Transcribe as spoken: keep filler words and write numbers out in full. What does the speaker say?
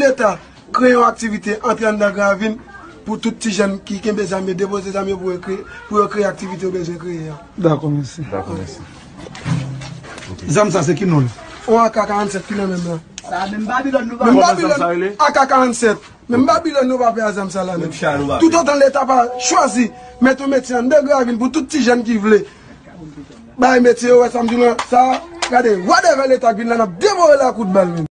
Leta kreye yon aktivite antre anndan Gravin pou tout ti jèn ki kenbe zam yo, depoze zam yo pou yo kreye, pou yo kreye aktivite yo bezwen kreye a. Dakò, mèsi. Dakò, mèsi. Zam sa se ki non l? On A K karannsèt ki nan men m lan. Sa menm Babilòn nou pa Menm Kòman zam sa Babilòn rele? A K karannsèt. Menm Babilòn nou pa pè a zam sa la menm. Menm cha nou pa pè. Toutotan Leta pa chwazi mete yon metye anndan Gravin pou tout ti jèn ki vle bay metye yo, wè sa m di w lan, sa, gade, whatever Leta k vin la, n ap devore l a kout bal menm.